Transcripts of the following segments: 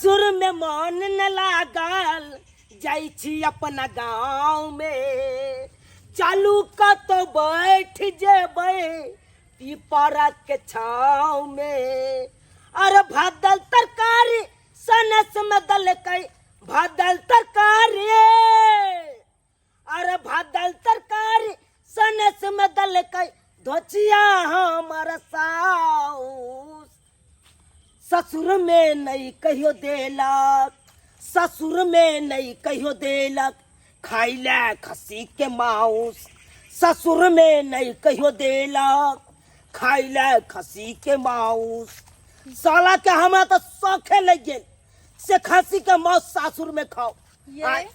ससुर में मन न लागल, जाइ छी अपना गाँव में। चलू कतौ बैठ जेबै पीपरा के छाँव में। अरे भात दाल तरकारी सनस में दलकै, भात दाल तरकारी, अरे भात दाल तरकारी सनस में दलकै धोचिया हमर साउस। ससुर में नहीं कहियो देलक, ससुर में नहीं कहियो देलक खाइले खस्सी के माउस। ससुर में नहीं कहियो देलक खाइले खस्सी के माउस। साला के हमरा तो शौखे लग गेल से खस्सी के माउस सासुर में खाओ। ये? आय,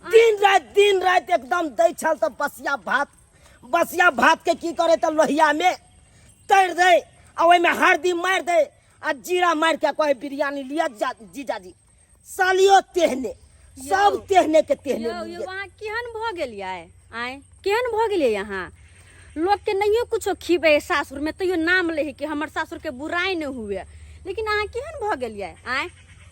दिन रात एकदम दै छल तऽ बसिया भात, बसिया भात के की करे तऽ लोहिया में तैर दै आ ओहिमे हरदी मारि दै आ जीरा मारि के कहे बिरयानी लिअ जीजाजी। सालियो तेहने, सब यौ। तेहने के तेहने यौ, मिल यौ, गेल। अहाँ केहन भऽ गेलियै? आँय, केहन भऽ गेलियै अहाँ? लोक के नहियो कुछो खिबै सासुर में तैयो नाम लै है कि हमर सासुर के बुराई नहि हुए, लेकिन अहाँ केहन भऽ गेलियै? आँय,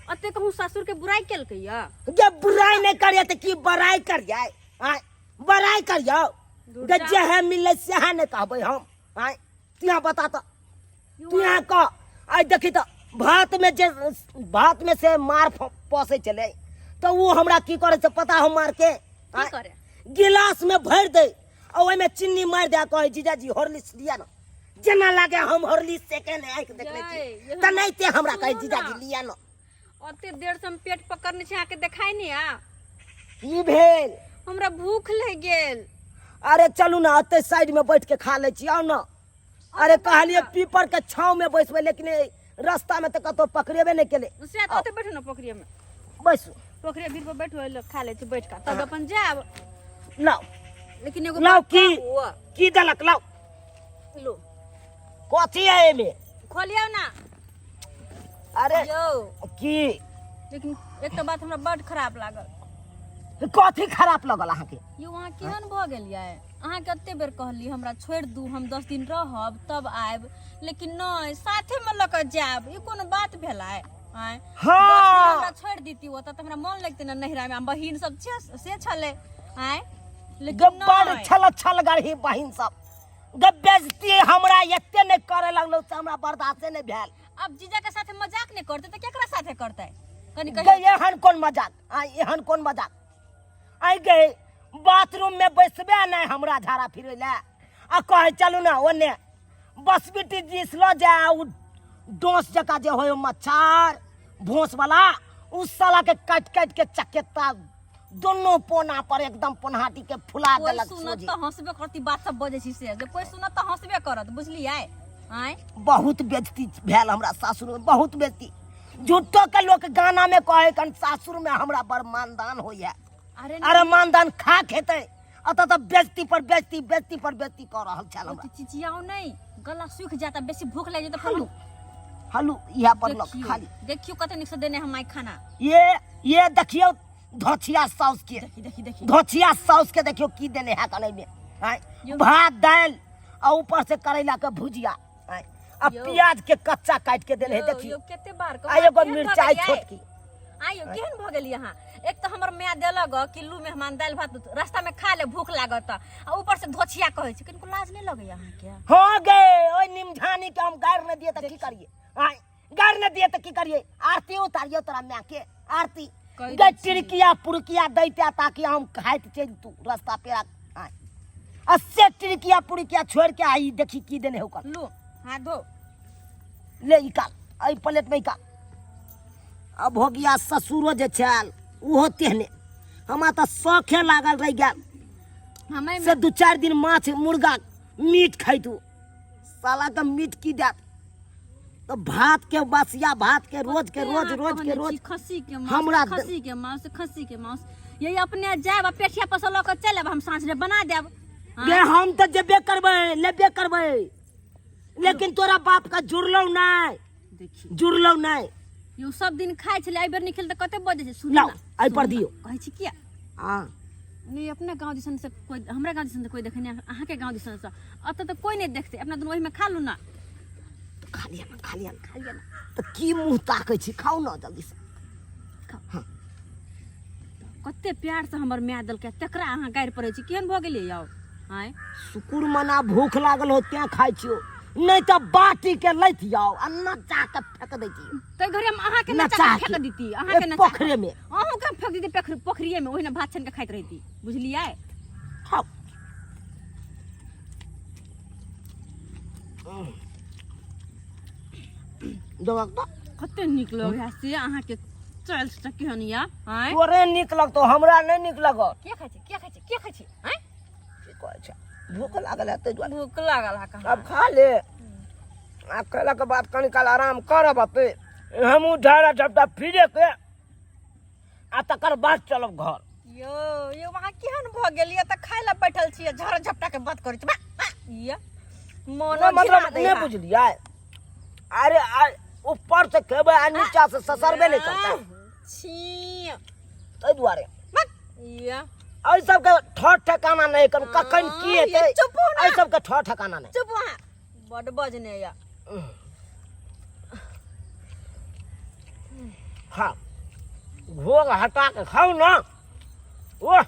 अते कहूँ सासुर के बुराई केलकै यऽ? गे बुराई नहि करियै तऽ की बड़ाई करियै? आँय, बड़ाई करियौ? दूर गे जा। जेहे मिललै सएह ने कहबै हम। आँय, तू यहाँ बता तऽ, तू यहाँ कह। आइ देखी तऽ भात में जे भात में से मार पसै छलै तऽ ओ हमरा की करै छै पता हम मार के? की आँय, करे? गिलास में भरि दै आ ओहिमे चीनी मारि दे, कहै जीजाजी हॉर्लिक्स लिअ ने। जेना लागे हम हॉर्लिक्स सेकेंड आँखि देखने छी ये, ये तऽ नहि ते हमरा कहै सुनू जीजाजी ना। लिअ ने। ओते देर से हम पेट पकड़ने छी, अहाँके देखाइ नहि आ? की भेल? हमरा भूख लागि गेल। अरे चलू ने ओते साइड में बैठ के खा लै छी, आउ ने। अरे कहलिए पीपर के छाँव में बैसबै, लेकिन ए रास्ता में तऽ कतौ पकड़ेबे नहि केलै। से तऽ ओते बैठू ने पोखरिये में। बैसू। पोखरिये भीड़ पर बैठू, ओहि लग खा लै छी बैठ कऽ, तब अपन जायब। लाउ। लेकिन एगो लाउ बात की? कहू। की देलक? लाउ। लो। कथी है एमे? खोलियौ ना। अरे यौ। की? लेकिन एकटा बात हमरा बड खराब लागल। कथी खराब लगल अहाँके? यौ अहाँ केहन भऽ गेलियै? अहाँ कते बेर कहली हमरा छोड़ि दू, हम 10 दिन रहब तब आयब, लेकिन नहि, साथे में लऽ कऽ जायब, ई कोनो बात भेलै? आँय? हाँ। 10 दिन हमरा छोड़ि देती ओतऽ तऽ हमरा मन लगतै ने नैहरा में, बहिन सब छै से छलै। आँय? लेकिन गब्बर नहि। छल छल गरही बहिन सब गब्बेजती हमरा एते नहि करे लगलो से हमरा बर्दाश्ते नहि भेल। अब जीजा के साथे मजाक नहि करतै तऽ केकरा साथे करतै? कनि गे, कहियौ। एहन कोन मजाक? आँय, एहन कोन मजाक? आइ गे बाथरूम में बैसबे नहि हमरा झाड़ा फिरै लए आ कहै चलू ने ओने बसबिटी दिस लऽ जाय, उ डोस जकाँ जे होय मच्छर भोंस वाला, उ साला के काटि काटि के चकेता दोनों पोना पर एकदम पोनहाटी के फुला कोई देलक। सुनत सोझे। तऽ हंसबे करती, बात सब बजै छी से जे कोई सुनत तऽ हंसबे करत, बुझलियै? आँय, बहुत बेइज्जती भेल हमरा सासुर में, बहुत बेइज्जती। झूठो के लोक गाना में कहे कन सासुर में हमरा बड़ मानदान होइया। अरे अरे मानदान खा खेतै, अतऽ तऽ बेइज्जती पर बेइज्जती, बेइज्जती पर बेइज्जती कऽ रहल छल हमरा। ओते चिचियाओ नहि, गला सूखि जाता, बेसी भूख लागि जेतै। हलू हलू इएह पर लग देखियौ, खाली। देखियौ कते नीक से देने हम आइ खाना। ये देखियौ धोछिया साउस के। देखी, देखी, देखी। धोछिया साउस के देखियौ की देने है कने में। आँय, यौ। भात दालि आ ऊपर से करैला के भुजिया, आँय, आ यौ। प्याज के कच्चा काटि के देने है। यौ, देखियौ। यौ, कते बार आ एगो केहन भऽ मिरचाई गेलियै? छोटकी। आइयो केहन भऽ गेलियै अहाँ? एक तऽ हमर माय देलक कि लू मेहमान दालि भात रास्ता में खा ले, भूख लागत, आ ऊपर से धोछिया कहै छै। कनिको लाज नहि लगैया अहाँके? हाँ गे, ओहि निमझानी के हम गारि नहि दिए तऽ की करिए? आँय, गारि नहि दिए तऽ की करिए? आरती उतारियो तोरा माय के आरती। कहि गे दै छी। टिरकिया पुरकिया दैते ताकि हम खाइत चलि तू रास्ता पेरा। आँय, आ से टिरकिया पुरकिया छोड़ के आई देखी की देने हो कर। लू हाथ धो। ले इकाल, एहि प्लेट में इकाल। अब हो गया ससुरो जे छल ओहो तेहने, हमरा तऽ शौखे लागल रहि गेल। हमे से 2-4 दिन माछ मुर्गा मीट खैतू, साला के मीट की देत तो भात के बसिया भात के रोज के रोज, कते रोज के अहाँ रोज कहने छी, खस्सी के मांस, हमरा खस्सी के मांस, खस्सी के मांस। यही अपने जायब आ पेठिया पर से लऽ कऽ चलि आयब, हम साँझ ले बना देब। हाँ? गे हम तऽ जेबे करबै, लेबे करबै, लेकिन तोरा बाप का जुड़लौ नहि। देखी। जुड़लौ नहि। यौ सब दिन खाइ छलै, एहि बेर नहि खेल तऽ कते बजै छै। सुनू लाउ, ना, एहि पर सुनू ना। दियौ। कहै छी किया? हाँ। नहि, अपना गाँव दिसन से कोई, हमरा गाँव दिसन से कोई देखने, अहाँके गाँव दिसन से एतऽ तऽ कोई नहि देखतै, अपना दुनू ओहिमे खा लू ना। खा लिअ ना, खा लिअ ना। खा लिअ ना। तऽ की मुँह ताकै छी, खाउ ना जल्दी से। खाउ। कते प्यार से हमर माय देलकै, तकरा अहाँ गारि पड़ै छी। केहन भऽ गेलियै यौ? आँय, शुकुर मना, भूख लागल हो तें खाइ छियौ, नहि तऽ बाटी के लैत जाओ आ नचा के फेक दै छियौ। ताहि घड़ी हम अहाँके नचा नचा के के। फेक देती, अहाँके ए, नचा पोखरे में। अहूँके हम फेक देती पोखरिए में, ओहिना भात छानि के खाइत रहिती, बुझलियै? खाउ। दबाक तऽ। कते नीक लगै है से अहाँके चल से केहन या? आँय, तोरे नीक लगतौ, हमरा नहि नीक लगत। के खाइ छै? के खाइ छै? के खाइ छै? आँय, की कहै छै, भूख लागल है ताहि दुआरे। भूख लागल है कहाँ? आब खा ले, आ खेलाके बाद कनी काल आराम करब, अपे हमहूँ झाड़ा झपटा फिरे के आ तकर बाद चलब घर। यो यो, अहाँ केहन भऽ गेलियै? तऽ खाय लए बैठल छियै, झड़ झपटा के बात करै छी। बा बा, ये मोनो नहि, मतलब घिना दै नहि है। बुझलियै? अरे ऊपर से खेबै आ नीचा से ससरबे नहि करतै। छी। ताहि दुआरे। बक ये। एहि सबके ठर ठेकाना नहि, कखन की ये हेतै। चुप हो ना। एहि सबके ठर ठेकाना नहि। चुप, अहाँ बड बजने या। खा, घोघ हटा के खाउ ना। ओह,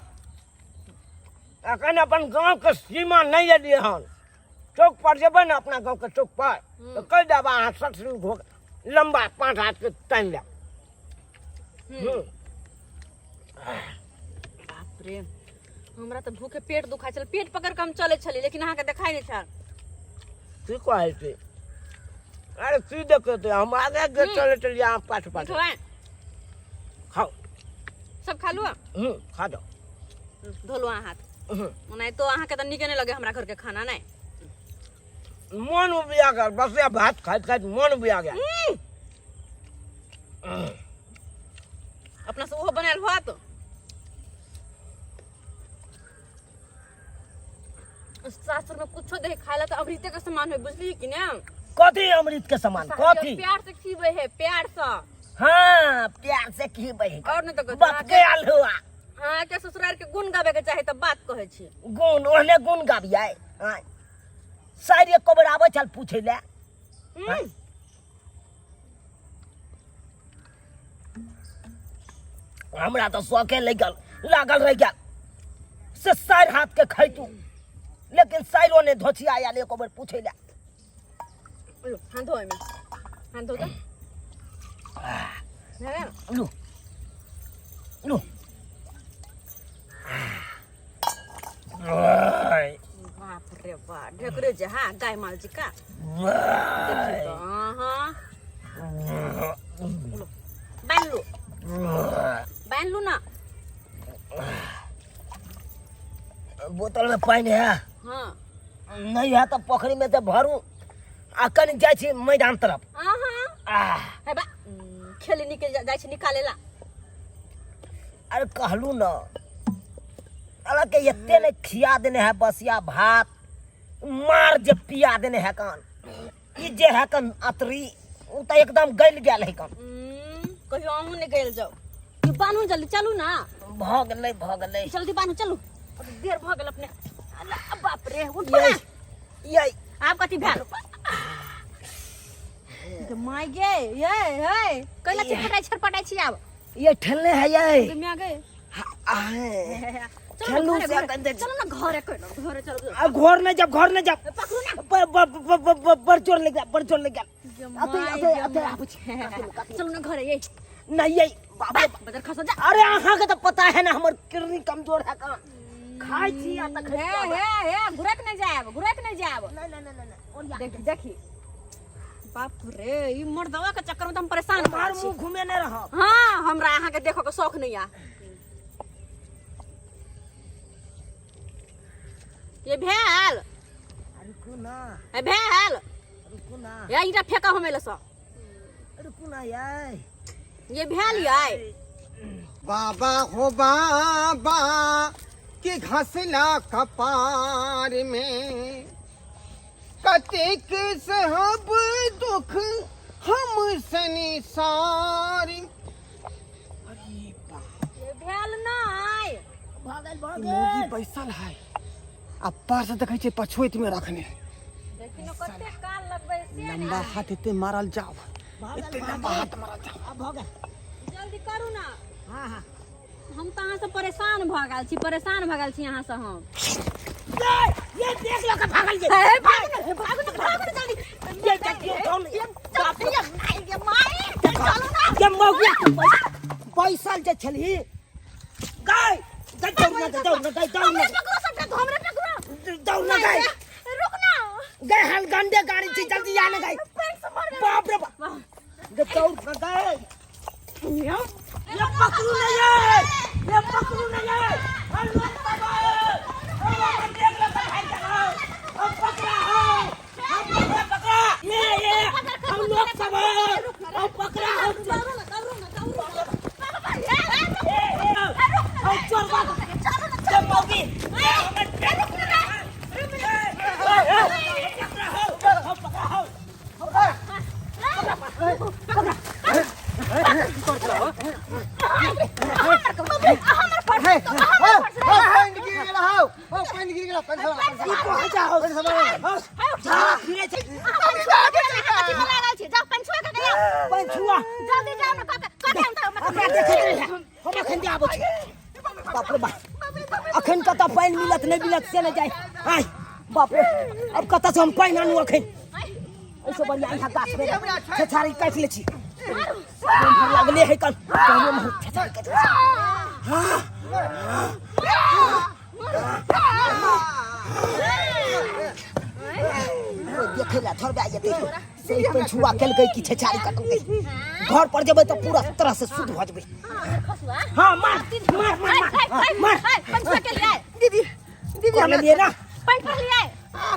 एखन अपन गाँवके सीमा नहि एलियै हन। चौक पर जेबै ने, अपना गाँवके चौक पर, तऽ कहि देब अहाँ सट घोघ लम्बा 5 हाथ के तानि लेब। बाप रे, हमरा तऽ भूखे पेट दुखाइ छल, पेट पकड़ के हम चलै छली, लेकिन अहाँके देखाइ नहि छल। की कहै छी? अरे की देखेतै, हम आगे आगे चलै छलियै, अहाँ पाछू पाछू। खेबै? खाउ। सब खा लू। खा जाओ। धोलू अहाँ हाथ। ओनाहितो अहाँके तऽ नीके नहि लगे हमरा घरके खाना, नहि? मन उबिया गेल, बसिया भात खाइत खाइत मन उबिया गेल। अपना से ओहो बनायल होत। सासुर में कुछो दे खाय ला तऽ अमृते के समान है, बुझली कि ने? कथी अमृत के समान? कथी? प्यार से खीबै है, प्यार से। हाँ, प्यार से खीबै है। और नहीं तऽ कथी? बाप के आलुआ। अहाँके ससुराल के गुण गाबै के चाही तऽ बात कहै छी। गुण, ओहने गुण गाबियै। आँय, साइर एको बेर आबै छल पूछै लए? हमरा तऽ शौके लागि गेल, लागल रहि गेल से साइर हाथ के खैतू, लेकिन साइरो ने धोछिया आयल एको बेर पूछै लए। लो, हाथ धो, एहिमे हाथ धो तऽ भए गेल? लू लू। बाप रे बा, ढेकरे जे हा गाय माल जी का देखियौ तऽ। अहाँ बान्हि लू, बान्हि लू ना। बोतल में पानि है? हाँ। नहीं है तऽ पोखरी में से भरू आ कनि जाइ छी मैदान तरफ। अहाँ आह। हे बा, खेले निकल जाइ छी निकाले ला। अरे कहलू न, अलग के एते ने खिया देने है बसिया भात, मार जे पिया देने है कान, ई जे है कन अतरी, उ तऽ एकदम गलि गेल है कान। कहियो अहूँ नहि गलि जाउ। ई बान्हू जल्दी, चलू ना। भऽ गेलै, भऽ गेलै। जल्दी बान्हू, चलू, अब देर भऽ गेल अपने। अल्लाह, बाप रे, उठू ना। यै यै। आब कथी भेल गे my गे? ये हे, कैला छटपटाइ छटपटाइ छी आब? ये ठेलने है ये। गे माय गे। आहे। चलू ना। ठेलू घरे से घरे। अखन चलू ना घरे, कहलहुँ घरे चलू। अब घर नहीं जब, घर नहीं जब। पकड़ू ना। ब ब ब ब ब बड़ जोर लग गया, बड़ जोर लग गया। गे अते my अते गे अते my. आबै छी। चलू ना घरे ये। नहीं ये बाप रे। बजर खसा जा। अरे अहाँ के तो पता है ना, हमर किडनी कमजोर है, कहाँ खाइ छी आ तखन। हे हे हे, घुरक नहीं जायब, घुरक नहीं जायब। नहीं नहीं नहीं नहीं, ओरिया। देखी देखी, बाप रे, ई मर्दवा के चक्कर में तो हम परेशान भऽ हमार छी। मुंह घुमे नहीं रहब। हाँ, हमरा अहाँ के देखो के शौक नहीं आ। ये भेल? रुकू ना। ए भेल? रुकू ना। ये ईटा फेंका हम एले सँ। रुकू ना यार। ये भेल ये? बाबा हो बाबा के घसला कपार में, कतेक सहब दुख हम संसार। ये भेल नहीं? भऽ गेल, भऽ मोगी गेल। बैसल है आ पर्स देखै छै पछोइत में रखने। देखी न, कते काल लगबै से। लंबा हाथ एते मारल जाओ। भऽ गेल, एते भऽ लंबा गेल। हाथ मारल जाओ। आब भऽ गेल। जल्दी करू ना। हाँ हाँ। हम तऽ अहाँसँ परेशान भऽ गेल छी, परेशान भऽ गेल छी अहाँसँ हम। ये ये देख लो के भागल ये। हे, भागू ना, भागू ना, भागू ना जल्दी। ये देखियो कौन ये बाप रे, माय, ये माय, चलू ना। ये मौगिया के बैसल जे छलही गाय, गाय दौड़ ना, दौड़ ना गाय, दौड़ ना। हमरे पकड़ो सबटा, हमरे पकड़ो। दौड़ ना गाय। रुक ना। गाय हल गंदे गाड़ी छी, जल्दी आ ना गाय। पैंट से मर गए। बाप रे बाप। वाह। गे दौड़ ना गाय। ये पकड़ू ना ये, ये पकड़ू ना ये। हम लोग तबाह। हम देख लो भाई साहब, हम पकड़ा हो, हम पकड़ा, पकड़ा। ये हम लोग तबाह, हम पकड़ा हो। दौड़ो ना, दौड़ो ना, दौड़ो ना। बाबा, ये, ए, ए, हम चोर बात। चलो ना, ये मौगी। ये हमर पेट पकड़ा हो, हम पकड़ा हो। पानि गिर गेल हौ, हौ पानि गिर गेल, पानि ई कहाँ जाओ? जा, फिरे छै। पंछुआ। ओकरा देखैत रहिहे। हम अखन जे आबै छी। बाप रे बाप, अखन कतऽ पानि मिलत नहि मिलत से नहि जाय। आय बाप रे, अब कतऽ से हम पानि आनू अखन? एहिसँ बढ़िआँ इएह गाछ मे छेछारी काटि लै छी। एम्हर लागले है कन कहलो एम्हर छेछारी काटि लै छी। हाँ। देखै लए थोड़बे जेतै से ई पंछुआ केलकै कि छेछारी कटलकै। घर पर जेबै तऽ पूरा तरह से शुद्ध भऽ जेबै। हाँ, मार मार मार मार मार। दीदी, दीदी। कर लेलियै ना?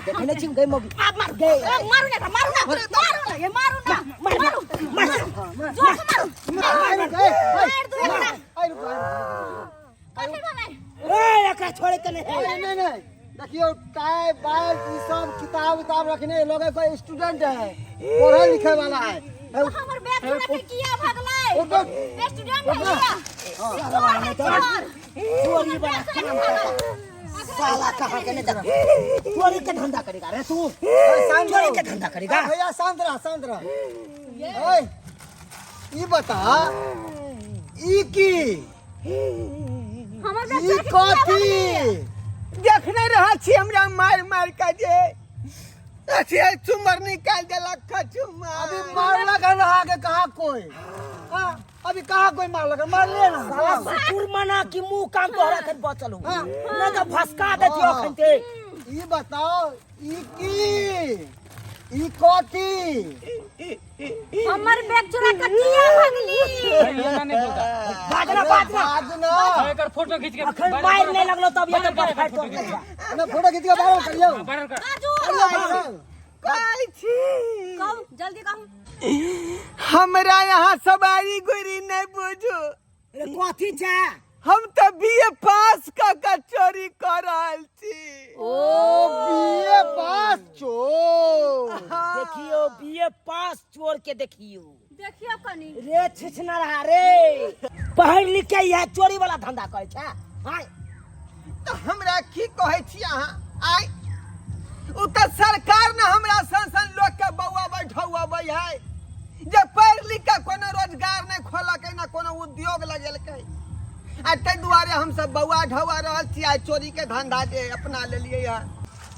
देखै नहि छी गै मौगी, मार गै। मारू ना, मारू ना, मारू ना, ये मारू ना। मार मार मार। जोर से मारू। मार मार। मार दू एकरा। कथी भेलै? ए, एकरा छोड़े के नहीं है। नहीं नहीं, देखियो टाई बाइक ई सब किताब उताब रखने लोग है, कोई स्टूडेंट है, पढ़े लिखे वाला है। हमर बैग छोड़ा के किया भगलै? उठो। स्टूडेंट है किया? चोर है, चोर। चोरी वाला काम करता साला, कहाँ के नहीं देख। चोरी के धंधा करेगा रे तू? शांत चोरी रहो। के धंधा करेगा? भैया शांत रह, शांत रह। ओए, ई बता ई की हमर बैग ई छोड़ा के किया कथी भगलै? देखने रहा छी हमरा मार मार के जे अथी चुमर निकाल देलक चुमर। अभी मारलक हन अहाँके कहाँ कोई? हाँ, अभी कहाँ कोई मारलक हन? मारले ना। साला सुकुर मना कि मुंह कान तोहरा अखन बचल हो, नहीं तो भसका देती अखन ते। ई बताओ ई की, ई कथी? हमर बैग चोरा के किया भगली? बाजना बाजना। बाजना। एकर फोटो खींच के अखन मार नहीं लगलो तब ये तो फाइट तोड़ देलक। ना फोटो खींच के वायरल करियौ। वायरल कर। बाजू। वायरल। कहै छी। कहू, जल्दी कहू। हमरा यहाँ सवारी गोरी नहीं बुझू। अरे कथी छै? हम तऽ बी ए पास कऽ के चोरी कऽ रहल छी। ओ बीए पास चोर। देखियो बीए पास चोर के, देखियो। देखियो कनी। रे छिछना रहा रे, पढ़ लिख के यह चोरी वाला धंधा करे छै? हाय। तऽ हमरा की कहै छी अहाँ? आइ ओ तऽ सरकार ने हमरा सन सन लोक के बौआ बैठौअबै है जे पढ़ि लिख के कोनो रोजगार नहि खोलकै ना कोनो उद्योग लगेलकै, आ ताहि दुआरे हमसब बौआ ढौआ रहल छी आ चोरी के धंधा जे अपना लेलियै हँ।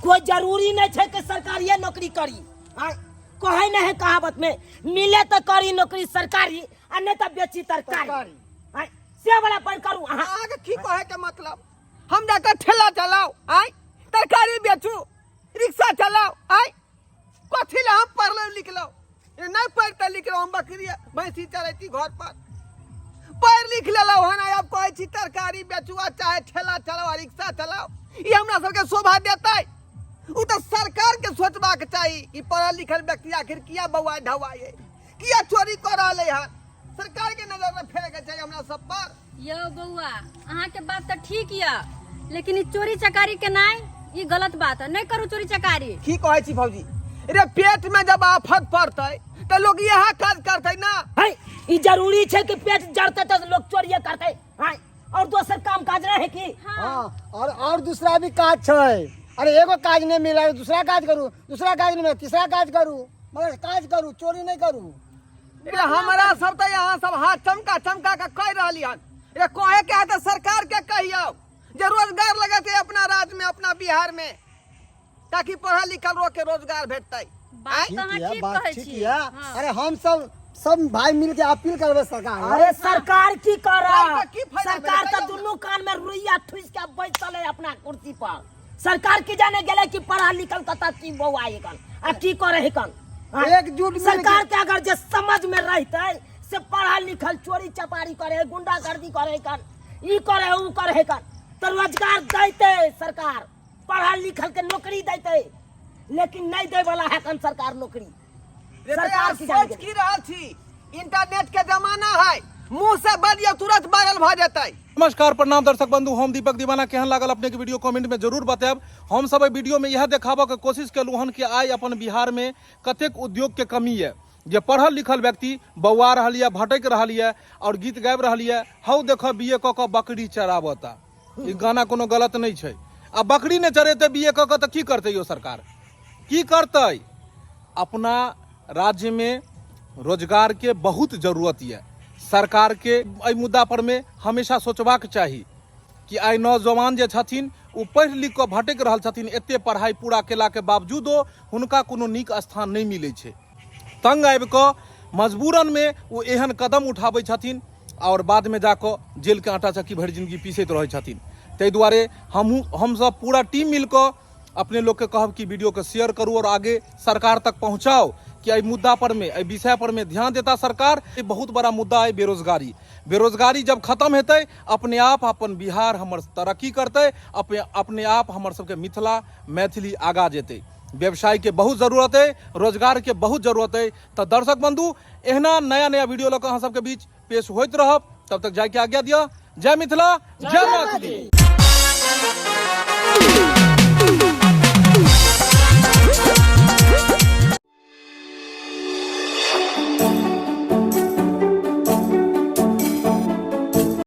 कोई जरूरी नहीं छै कि सरकारिये नौकरी करी। आय, कहै नहीं है कहावत में, मिले तो करी नौकरी सरकारी आ नहीं तो बेची तरकारी। तरकारी। आय, से वाला बंद करू अहाँ। अहाँके की कहै के मतलब? हम जाकर ठेला चलाओ, आय तरकारी बेचू, रिक्शा चलाओ, आय कथी ला हम पढ़लो लिखलो? नहीं पढ़ते लिखलो हम बकरी भैंसी चलैती घर पर। पढ़ लिख लेलहुँ हन, आब कहै छी तरकारी बेचू आ चाहे ठेला चलाओ आ रिक्शा चलाओ, ई हमरा सबके शोभा देतै? ओ तऽ सरकार के सोचबाक चाही कि पढ़ल लिखल व्यक्ति आखिर किया बौआ ढौआ ये, किया चोरी कऽ रहल हन। सरकार के नजर में फेरे के चाही हमरा सब पर। यौ बौआ, अहाँके बात तऽ ठीक यऽ, लेकिन ई चोरी चकारी के नाइ ई गलत बात है, नहीं करू चोरी चकारी। की कहै छी भौजी? रे पेट में जब आफत पड़तै तऽ लोग इएह काज करतै ना। है, ई जरूरी छै कि पेट जरतै तऽ लोग चोरिये करतै? है, और दोसर काम काज रहे की? हाँ, और दूसरा भी काज छै। अरे एगो काज नहीं मिला दूसरा काज करू, दूसरा काज नहीं मिला तीसरा काज करू, मगर काज करू, चोरी नहीं करू। रे हमरा सब तऽ यहाँ सब हाथ चमका चमका के कहि रहली हन। रे कहे के है तऽ सरकार के कहियौ जे रोजगार लगेतै अपना राज्य में, अपना बिहार में, ताकि पढ़ल लिखल लोग के रोजगार भेटतै। बात ठीक तऽ अहाँ यऽ, ठीक बात कहै ठीक छी। यऽ। हँ। अरे हम सब सब भाई मिल के अपील करबै सरकार लग। अरे सरकार की सरकार करत? की फायदा सरकार भेलै? तऽ दुनू कान में रुइया ठुस के बैसल है अपना कुर्सी पर। सरकार की जाने गेलै कि पढ़ल लिखल कतऽ की बौआ कन आ की करे कन। हाँ? एकजुट मिल सरकार के अगर जे समझ में रहते से पढ़ल लिखल चोरी चपारी करे, गुंडागर्दी करे कन, ई करे ऊ करे कन, तो रोजगार देते सरकार, पढ़ल लिखल के नौकरी देते, लेकिन नहीं दे वाला है कन सरकार नौकरी। रे सरकार सरकार की जाने सोच की रहल छी? इंटरनेट के जमाना है, मुंह से बजियो तुरंत वायरल भ जेतै। नमस्कार, प्रणाम दर्शक बंधु, हम दीपक दीवाना। केहन लागल अपने के वीडियो कमेंट में जरूर बतायब। हम सब एहि वीडियो में यह देखाबऽ के कोशिश केलहुँ हन कि आइ अपन बिहार में कतेक उद्योग के कमी है, जे पढ़ल लिखल व्यक्ति बौआ रहल यऽ, भटकि रहल यऽ और गीत गाबि रहल यऽ, हौ देखऽ बी ए कऽ कऽ बकरी चराबता। ई गाना कोनो गलत नहि छै। आ बकरी नहि चरेतै बी ए कऽ कऽ तऽ की करतै यौ सरकार? की करतै? अपना राज्य में रोजगार के बहुत जरूरत यऽ। सरकार के एहि मुद्दा पर में हमेशा सोचबाक चाही कि आइ नौजवान जे छथिन ओ पढ़ि लिख कऽ भटकि रहल छथिन, एते पढ़ाइ पूरा केलाके बावजूदो हुनका कोनो नीक स्थान नहि मिलै छै। तंग आबि कऽ मजबूरनमे ओ एहन कदम उठाबै छथिन आओर बादमे जाकऽ जेलके आटा चक्की भरि जिंदगी पीसैत रहै छथिन। ताहि दुआरे हमहूँ हमसब पूरा टीम मिलकऽ अपने लोकके कहब कि वीडियोके शेयर करू और आगे सरकार तक पहुँचाओ कि एहि मुद्दा पर में, एहि विषय पर में ध्यान देता सरकार। ई बहुत बड़ा मुद्दा है बेरोजगारी। बेरोजगारी जब खत्म हेतै अपने आप अपन बिहार हमर तरक्की करतै, अपने आप हमर सबके मिथिला मैथिली आगा जेतै। व्यवसाय के बहुत जरूरत है, रोजगार के बहुत जरूरत है। तो दर्शक बंधु, एहना नया नया वीडियो लऽ कऽ अहाँ सबके बीच पेश होइत रहब। तब तक जायके आज्ञा दिअ। जय मिथिला, जय मैथिली।